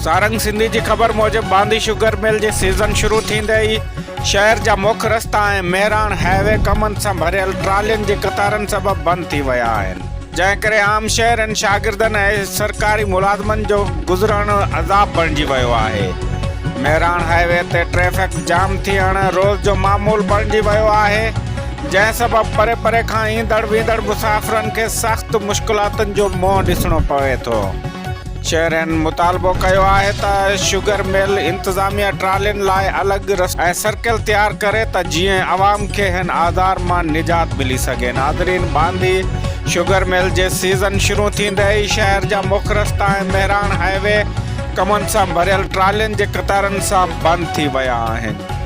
سارنگ سنڌي جي خبر موجب باندي شگر مل جي سيزن شروع ٿيندي ئي شهر جا مک رستا ۽ مهراڻ هاء وي ڪمند سان ڀريل ٽرالين جي قطارن سبب بند ٿي ويا آهن، جنهن ڪري عام شهرين، شاگردن ۽ سرڪاري ملازمن جو گذرڻ عذاب بڻجي ويو آهي. مهراڻ هاء وي تي ٽريفڪ جام ٿيڻ روز جو معمول بڻجي ويو آهي، جنهن سبب پري پري کان ايندڙ ويندڙ مسافرن کي سخت مشڪلاتن جو منهن ڏسڻو پوي ٿو. شهرين مطالبو ڪيو آهي ته شگر مل انتظاميا ٽرالين لاء الڳ رستو ۽ سرڪل تيار ڪري ته جيئن عوام کي هن آزار مان نجات ملي سگهي. ناظرين باندي شگر مل جي سيزن شروع ٿيندي ئي شهر جا مک رستا ۽ مهراڻ هاء وي ڪمن سان ڀريل ٽرالين جي قطارن سان بند ٿي ويا آهن.